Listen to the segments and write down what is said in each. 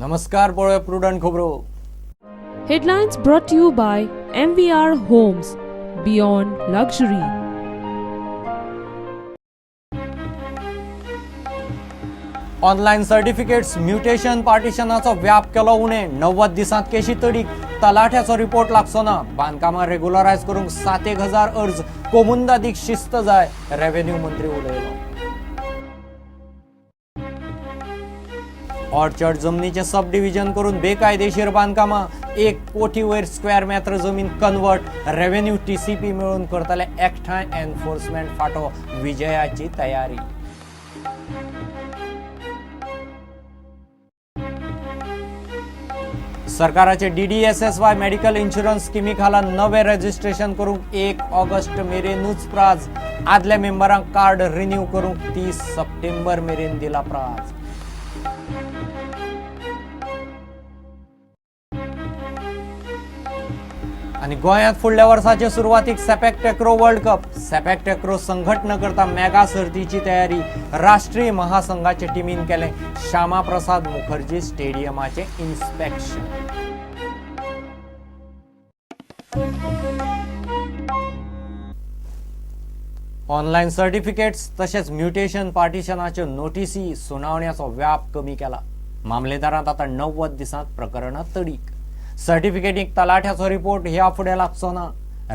नमस्कार, पळोवया प्रुडंट खबरो. Headlines brought to you by MVR Homes, Beyond Luxury. Online certificates mutation पार्टिशनाचो व्याप केलो उणे. 90 दिसांत केशी तडीक. तलाठ्याचो रिपोर्ट लागचो ना. बांदकामां रेगुलरायज करूंक 7,000 अर्ज. कोमुंदादीक शिस्त जाय, रेव्हेन्यू मंत्री उलयलो. ऑर्चर्ड जमनीचें सब डिव्हिजन करून बेकायदेशीर बांदकामां. 1 कोटी वयर स्क्वेअर मेत्र जमीन कन्वर्ट. रेव्हेन्यू, टीसीपी मेळून करतले एकठांय. एनफोर्समेंट फांटो विजयाची तयारी. सरकाराचे डीडीएसएसवाय मेडिकल इन्शुरन्स स्किमी खाला नवे रजिस्ट्रेशन करूंक 1 ऑगस्ट मेरेनूच प्राज. आदल्या मेंबरांक कार्ड रिन्यू करूंक 30 सप्टेंबर मेरेन दिला प्राज. आनी गोंयांत फुडल्या वर्साचे सुरवातीक सेपॅक टॅक्रो वर्ल्ड कप. सेपॅक टॅक्रो संघटना करता मेगा सर्तीची तयारी. राष्ट्रीय महासंघाचे टिमीन केलें Shyama Prasad Mukherjee स्टेडियमाचें inspection. Online certificates तशेंच म्युटेशन पार्टिशनाच्यो नोटीसी, सुनावण्याचो व्याप कमी केला. मामलेदारांत आतां 90 दिसांत प्रकरणां तडीक. सर्टिफिकेटीक तलाठ्याचो रिपोर्ट ह्या फुडें लागचो ना,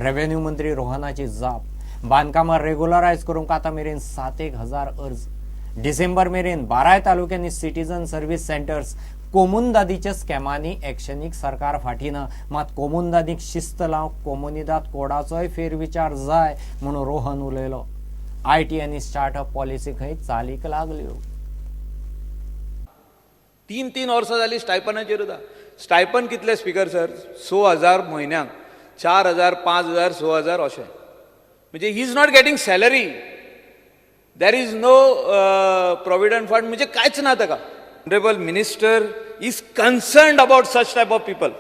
रेव्हेन्यू मंत्री रोहनाची जाप. बांदकामां रेगुलरायज करूंक आतां मेरेन 7,000 अर्ज. डिसेंबर मेरेन 12 तालुक्यांनी सिटीजन सर्व्हिस सेंटर्स. कोमुंदादीच्या स्कॅमांनी एक्शनीक सरकार फाटी ना, मात कोमुंदादीक शिस्त लावंक कोमुनिदाद कोडाचोय फेरविचार जाय म्हणून रोहन उलयलो. IT आनी स्टार्टअप पॉलिसी खंय चालीक लागल्यो. 3 3 वर्सां जालीं स्टायपनाचेरूच आहा. स्टायपन कितले, स्पिकर सर? 6,000 म्हयन्याक, 4,000, 5,000, 6,000 अशें. म्हणजे he is not getting salary, there is no provident fund, म्हणजे कांयच ना ताका. Honourable minister is concerned about such type of people,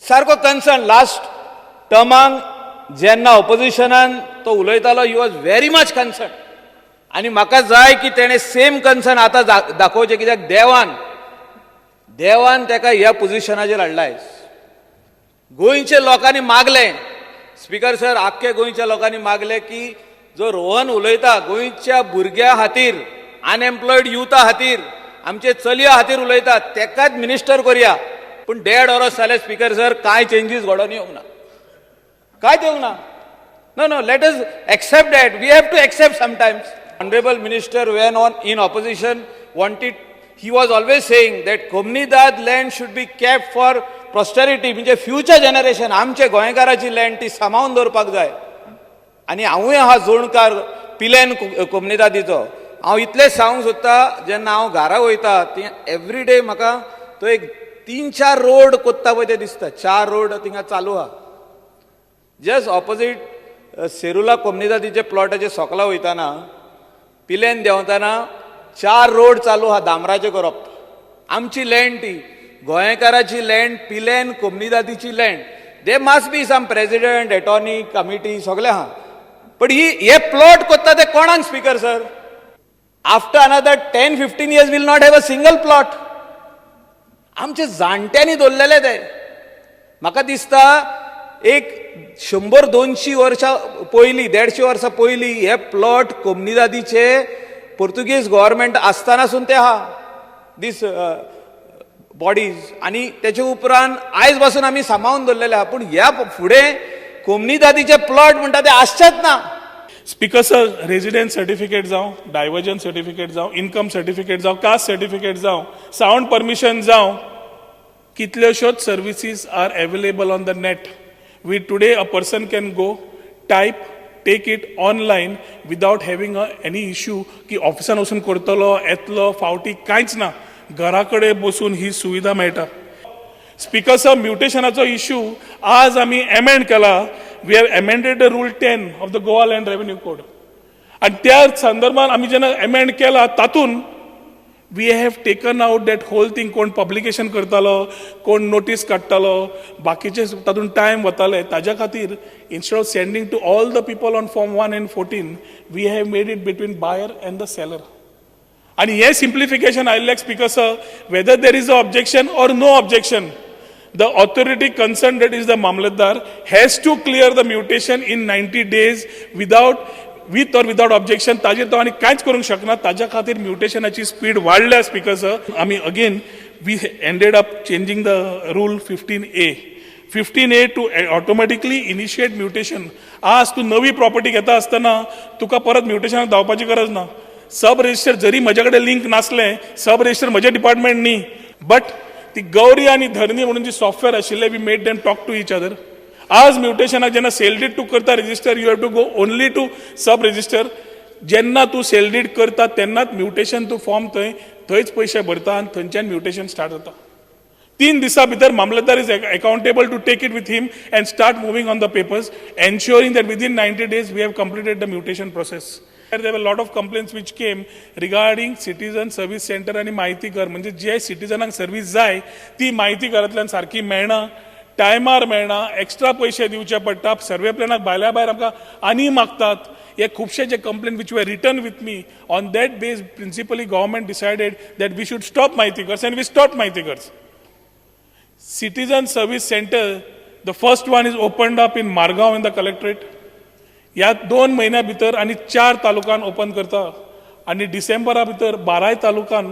सारको कन्सर्न. लास्ट टर्माक जेन्ना ऑपोजिशनान तो उलयतालो, he was very much concern आनी म्हाका जाय की तेणें सेम कन्सर्न आतां दाखोवचें, कित्याक देवान देवान ताका ह्या पोजिशनाचेर हाडला. गोंयच्या लोकांनी मागलें, स्पिकर सर, आख्खे गोंयच्या लोकांनी मागलें की जो रोहन उलयता, गोंयच्या भुरग्यां खातीर, अनएम्प्लॉयड युथा खातीर, आमचे चलयां खातीर उलयता, तेकाच मिनिस्टर करया. पूण देड वर्स जालें, स्पिकर सर, कांय चेंजीस घडोवन येवंक ना, कांयच येवंक ना. No, let us accept that. We have to accept sometimes. Honorable Minister, when on in opposition, wanted, he was always saying that Comunidade land should be kept for posterity, म्हणजे future generation. आमचे गोंयकाराची land ती सांबाळून दवरपाक जाय. आनी हांवूय आहा जोणकार पिलेन कोमनिदादीचो. हांव इतलें सांगूंक सोदता, जेन्ना हांव घरा वयता ती एवरी डे म्हाका तो एक तीन चार रोड कोत्ता पळय ते दिसता. चार रोड थिंगा चालू आहा. जस्ट ऑपोजीट सेरुला कोमनिदादीचे प्लॉटाचे सोकला वयताना, पिलेन देंवताना चार रोड चालू आहा डांबराचे करप. आमची लँड ती, गोंयकाराची land, Pilerne कोमनिदादीची land. There must be some president, attorney, committee सगळें आहा, पण ही हे प्लॉट कोत्ता ते कोणाक, speaker sir? After another 10-15 years we'll not have a single plot. आमचे जाणट्यांनी दवरलेले ते. म्हाका दिसता एक 100-200 वर्सां पयलीं, 150 वर्सां पयलीं हे प्लॉट कोमनिदादीचे पोर्तुगीज गव्हर्मेंट आसतनासून ते आहा, दीस बॉडीज. आनी तेचे उपरांत आयज पासून आमी सांबाळून दवरलेले आहा. पूण ह्या फुडें कोमनिदादीचे प्लॉट म्हणटा ते आसचेच ना. स्पिकर सर, रेजिडेंट सर्टिफिकेट जावं, डायवर्जन सर्टिफिकेट जावं, इन्कम सर्टिफिकेट जावं, कास्ट सर्टिफिकेट जावं, सावंड परमिशन जावं, कितल्योश्योच services are available on the net. We today a person can go, type, take it online without having a any issue की ऑफिसान वचून करतलो, येतलो फावटी, कांयच ना. घरा कडेन बसून ही सुविधा मेळटा. स्पिकर सर, म्युटेशनाचो इश्यू आज आमी एमेंड केला. We have amended the rule 10 of the Goa Land Revenue Code आनी त्या संदर्भात आमी जेन्ना एमेंड केला, तातूंत we have taken out that whole thing. कोण पब्लिकेशन करतालो, कोण नोटीस काडटालो, बाकीचे तातूंत टायम वताले. ताज्या खातीर instead of sending to all the people on form 1 and 14, we have made it between buyer and the seller. आनी हें simplification आयिल्ल्याक speaker sir, whether there is a objection or no objection, the authority concerned, that is the Mamlatdar, has to clear the mutation in 90 days without with or without objection. ताजेर तो आनी कांयच करूंक शकना. ताज्या खातीर म्युटेशनाची स्पीड वाडल्या speaker sir. आमी again we ended up changing the rule 15A to automatically initiate mutation. आज तूं नवी प्रॉपर्टी घेता आसतना तुका परत म्युटेशनाक धांवपाची गरज ना. सब रजिस्टर जरी म्हज्या कडेन लिंक नासलें, सब रजिस्टर म्हजें डिपार्टमेंट न्ही, बट ती गौरी आनी धरणी म्हणून जी सॉफ्टवेअर आशिल्लें, we made them talk to each other. आज म्युटेशनाक जेन्ना सेल did तूं करता register, you have to go only to sub register. जेन्ना तूं सेल did करता तेन्नाच म्युटेशन तूं फॉर्म थंय थंयच पयशे भरता आनी थंयच्यान म्युटेशन स्टार्ट जाता. 3 दिसां भितर Mamlatdar is accountable to take it with him and start moving on the papers, ensuring that within 90 days we have completed the mutation process. There were lot of complaints which came regarding citizen service centre आनी म्हायती घर, म्हणजे जे सिटीजनांक service जाय ती म्हायती घरांतल्यान सारकी मेळना, टायमार मेळना, एक्स्ट्रा पयशे दिवचे पडटा, सर्वे प्लॅनाक भायल्या भायर आमकां आनी मागतात. हे खुबशे जे complain which were written with me, on that base principally government decided that we should stop Mahiti Ghars, and we stop Mahiti Ghars. Citizen service centre, the first one is opened up in Margao in the collectorate. ह्या 2 म्हयन्या भितर आनी 4 तालुकान open करता आनी डिसेंबरा भितर 12 तालुकान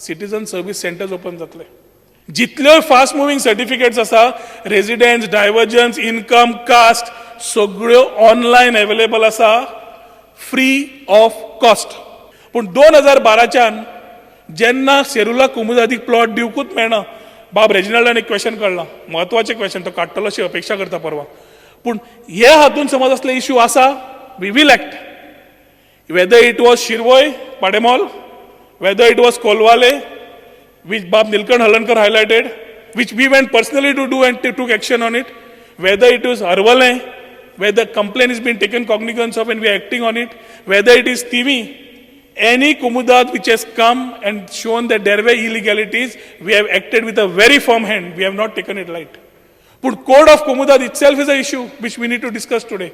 citizen service centres open जातले. जितल्यो फास्ट मुवींग सर्टिफिकेट्स आसा, रेजिडेन्स, डायवर्जन्स, इनकम, कास्ट, सगळ्यो ऑनलायन एवेलेबल आसा, फ्री ऑफ कॉस्ट. पूण 2012च्यान जेन्ना सेरुला कुमुदादीक प्लॉट दिवकूच मेळना, बाब रेजिनाल्डान एक क्वेश्चन काडला, म्हत्वाचें क्वेश्चन, तो काडटलो अशी अपेक्षा करता परवा. पूण हे हातून समज असले इश्यू आसा, we will act. Whether it was Shirvoi, Pademol, whether it was Colvale, which Bab Nilkanth Halarnkar highlighted, which we went personally to do and took action on it, whether it was Arvalem, where the complaint has been taken cognizance of and we are acting on it, whether it is Tivim, any Comunidade which has come and shown that there were illegalities, we have acted with a very firm hand. We have not taken it light. But code of Comunidade itself is an issue which we need to discuss today.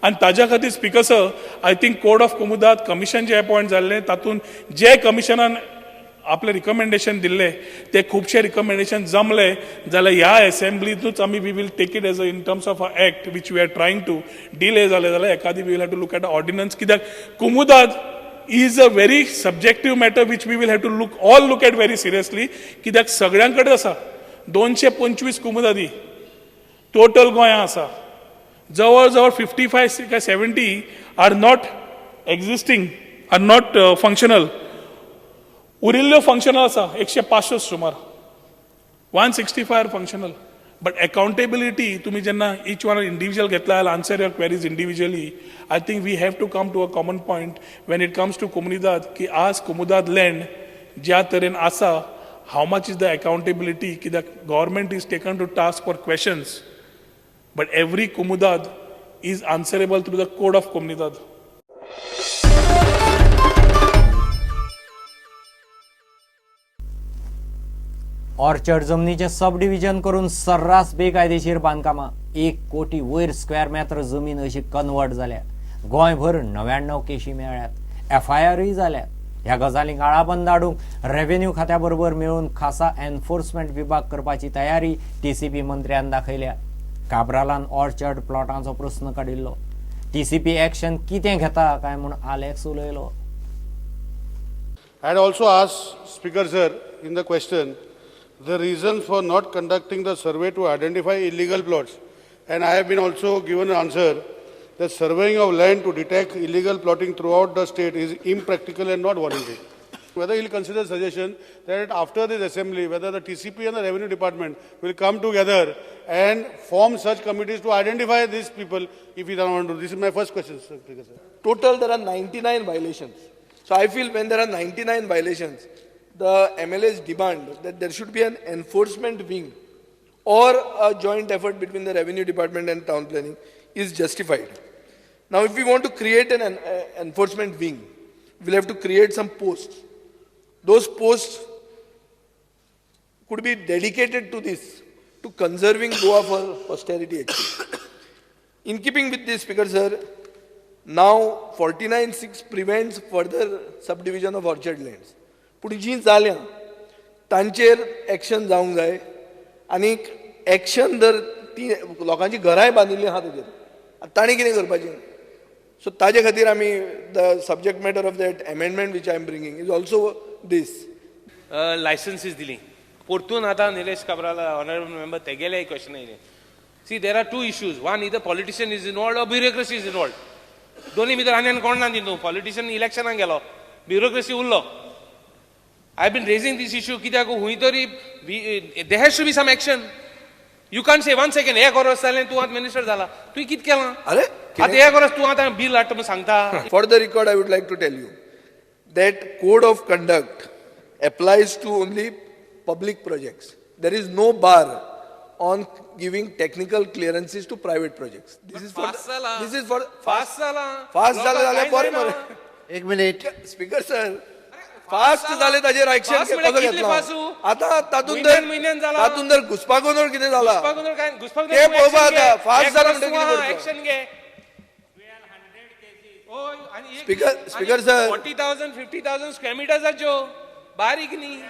आनी ताज्या खातीर speaker sir, I think code of Comunidade commission J appoint जाल्लें, तातूंत जे कमिशनान आपले recommendation दिल्ले ते खुबशे recommendation जमले जाल्यार ह्या एसेंब्लीतूच आमी we will take it as a in terms of a act which we are trying to delay जाले जाल्यार एकादी we will have to look at ordinance. कित्याक Comunidade is a very subjective matter which we will have to look at very seriously. कित्याक सगळ्यां कडेन आसा, 225 कुमुदादी total गोंया आसा, जवळ जवळ 55 काय 70 are not existing, are not functional. उरिल्ल्यो functional आसा 165 सुमार, 165 functional. But accountability तुमी जेन्ना इच वन इंडिव्हिज्युअल घेतला जाल्यार answer your queries individually. I think we have to come to a common point when it comes to Comunidade, की आज comunidade land ज्या तरेन आसा, how much is the accountability? कित्याक government is taken to task for questions, but every Comunidade is answerable through the code of Comunidade. Orchard जमनीचे subdivision करून सर्रास बेकायदेशीर बांदकामां 1 कोटी वयर स्क्वेअर मेत्र जमीन अशी कन्वर्ट जाल्या. गोंयभर 99 केशी मेळ्ळ्यात, एफआयआरूय जाल्यात. ह्या गजालींक आळाबंद हाडूंक रेव्हेन्यू खात्या बरोबर मेळून खासा एनफोर्समेंट विभाग करपाची तयारी टीसीपी मंत्र्यान दाखयल्या. काब्रालान ऑर्चर्ड प्लॉटांचो प्रस्न काडिल्लो. टीसीपी एक्शन कितें घेता काय म्हूण आलेक्स उलयलो. I had also asked Speaker sir in the question the reason for not conducting the survey to identify illegal plots, and I have been also given an answer that surveying of land to detect illegal plotting throughout the state is impractical and not warranted. Whether he will consider suggestion that after this assembly, whether the TCP and the revenue department will come together and form such committees to identify these people if he doesn't want to. This is my first question, sir. Speaker sir. Total there are 99 violations. So I feel when there are 99 violations, the MLAs demand that there should be an enforcement wing or a joint effort between the revenue department and town planning is justified. Now, if we want to create an enforcement wing, we'll have to create some posts. Those posts could be dedicated to this, to conserving Goa for posterity actually. In keeping with this, Speaker sir, now 49(6) prevents further subdivision of orchard lands. पूण जीं जाल्यां तांचेर action जावंक जाय आनीक action जर ती लोकांची घरांय बांदिल्लीं आहा तेजेर, आतां तांणी कितें करपाचें? सो ताजे खातीर आमी the subject matter of that amendment which I am bringing is also this. Licenses दिली परतून आतां निलेश काब्राल ऑनरेबल मेंबर तेगेले क्वेश्चन येयलें. See, there are two issues. One, either politician is involved or bureaucracy is involved. दोन्ही भितर आनी कोण ना तितून. पॉलिटिशियन इलेक्शनाक गेलो, ब्युरोक्रेसी उरलो. I been raising this issue कित्याक हुंय तरी there has to be some action. You can't say one second एक वर्स जालें तूं आतां मिनिस्टर जाला, तुवें कितें केलां? अरे आतां एक वर्स तूं आतां बील हाडटा म्हूण सांगता. For the record, I would like to tell you that code of conduct applies to only public projects. There is no bar on giving technical clearances to private projects. This is for this is for fast जाला, fast जालें जाल्यार बरें मरे. एक minute speaker sir, fast जालें ताजेर action कसो घेतलो? आतां तातूंत तातूंत जर घुसपागोंदळ कितें जाला तें पळोवपा. आतां फास्ट जालें म्हणटकीर एक्शन घे. स्पीकर स्पीकर सर, 40,000 50,000 स्क्वेअर मिटर्साच्यो बारीक न्ही.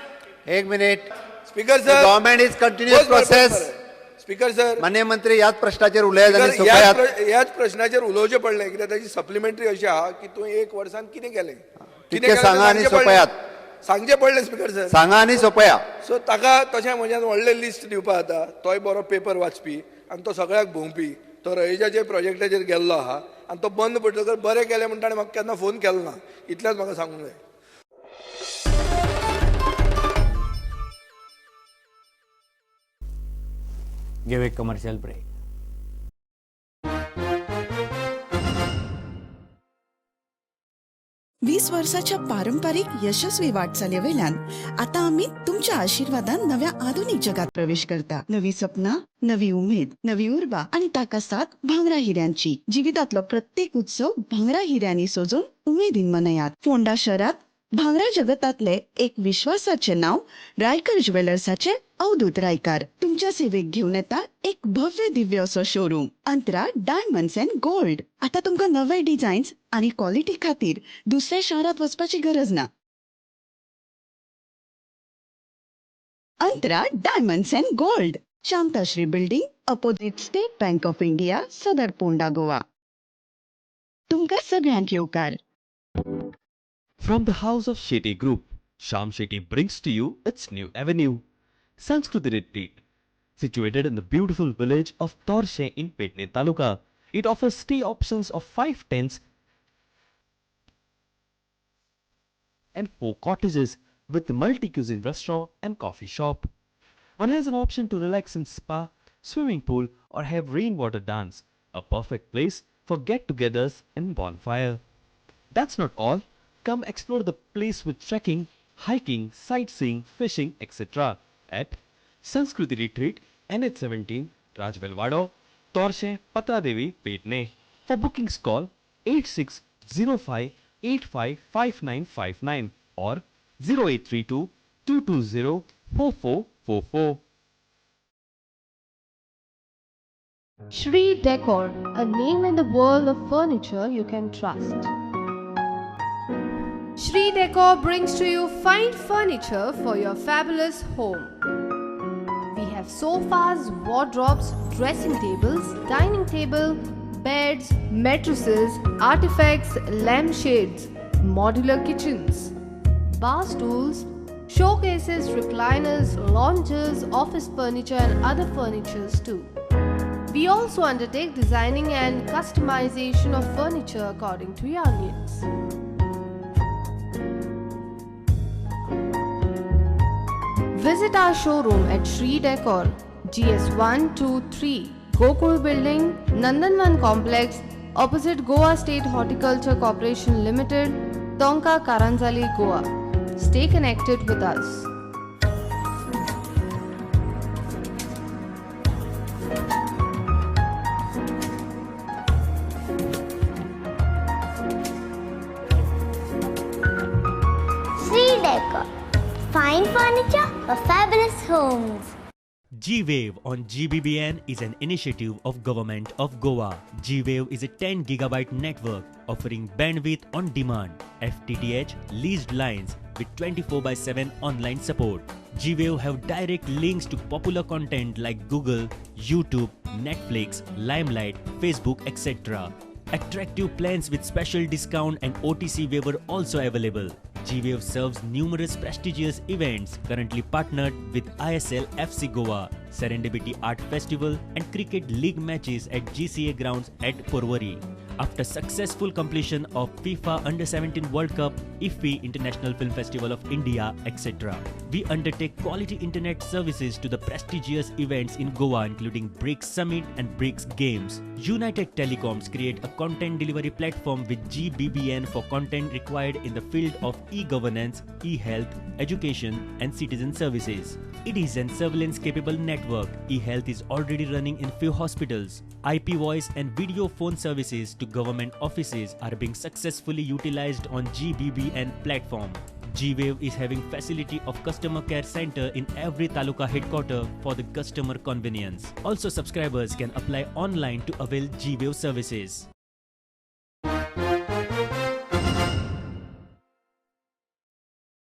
एक minute speaker sir, government is continuous process. Speaker sir, माननीय मंत्री ह्याच प्रश्नाचेर उलयात आनी सोंपयात. ह्याच प्रश्नाचेर उलोवचें पडलें कित्याक ताची सप्लिमेंटरी अशी आहा की तूं एक वर्सान कितें केलें, तितकें सांगा आनी सोंपयात. सांगचें पडलें स्पीकर सर, सांगा आनी सोंपया. सो ताका तशें म्हज्यान व्हडलें लिस्ट दिवपा जाता. तोय बरो पेपर वाचपी आनी तो सगळ्याक भोंवपी, तो रयेजाच्या प्रोजेक्टाचेर गेल्लो आहा आनी तो बंद पडटकर बरें केलें म्हण ताणें म्हाका केन्ना फोन केलो ना, इतलेंच म्हाका सांगूंक जाय. Give a commercial break. 20 वर्साच्या पारंपरिक यशस्वी वाटचालीवेल्यान आता आम्ही तुमच्या आशीर्वादान नव्या आधुनिक जगात प्रवेश करता. नवी सपना, नवी उमेद, नवी उर्बा आणि ताका साथ भांगरा हिऱ्यांची. जिवितातलो प्रत्येक उत्सव भांगरा हिऱ्यांनी सजोवन उमेदीन मनयात. फोंडा शहरात भांगरा जगतातले एक विश्वासाचे नाव रायकर ज्वेलर्साचे अवधूत रायकार तुमच्या सेवेक घेऊन येता एक भव्य दिव्य असो showroom Antra diamonds and gold. आता तुमकां नवे डिझायन्स आणि क्वालिटी खातीर दुसऱ्या शहरात वचपाची गरज ना. Antra diamonds and gold, Shantashri building, opposite State Bank of India, Sadar Ponda, Goa. तुमकां सगळ्यांक येवकार. From the house of Shetty Group, Sham Shetty brings to you its new avenue, Sanskriti Retreat. Situated in the beautiful village of Torshe in Petne Taluka, it offers stay options of 5 tents and 4 cottages with multi-cuisine restaurant and coffee shop. One has an option to relax in spa, swimming pool or have rainwater dance, a perfect place for get-togethers and bonfire. That's not all. Come explore the place with trekking, hiking, sightseeing, fishing, etc. at Sanskriti Retreat, NH17, Rajvelwado, Torshe, Patradevi, Petne. For bookings call 8605855959 or 0832 220 4444. Shri Decor, a name in the world of furniture you can trust. Shri Decor brings to you fine furniture for your fabulous home. We have sofas, wardrobes, dressing tables, dining table, beds, mattresses, artifacts, lampshades, modular kitchens, bar stools, showcases, recliners, lounges, office furniture and other furnitures too. We also undertake designing and customization of furniture according to your needs. Visit our showroom at Shri Decor, GS123, Gokul Building, Nandanvan Complex, opposite Goa State Horticulture Corporation Limited, Tonka, Karanzali, Goa. Stay connected with us. Shri Decor. Fine furniture for fabulous homes. G-Wave on GBBN is an initiative of Government of Goa. G-Wave is a 10 gigabyte network offering bandwidth on demand, FTTH leased lines, with 24/7 online support. G-Wave have direct links to popular content like Google, YouTube, Netflix, Limelight, Facebook, etc. Attractive plans with special discount and OTC waiver also available. G-Wave serves numerous prestigious events, currently partnered with ISL FC Goa, Serendipity Art Festival and Cricket League matches at GCA grounds at Porvorim. After successful completion of FIFA Under-17 World Cup, IFFI International Film Festival of India, etc. We undertake quality internet services to the prestigious events in Goa including BRICS Summit and BRICS Games. United Telecoms create a content delivery platform with GBBN for content required in the field of e-governance, e-health, education and citizen services. It is an surveillance-capable network. E-health is already running in few hospitals. IP voice and video phone services to government offices are being successfully utilized on GBBN platform. G-Wave is having facility of customer care center in every taluka headquarter for the customer convenience. Also, subscribers can apply online to avail G-Wave services.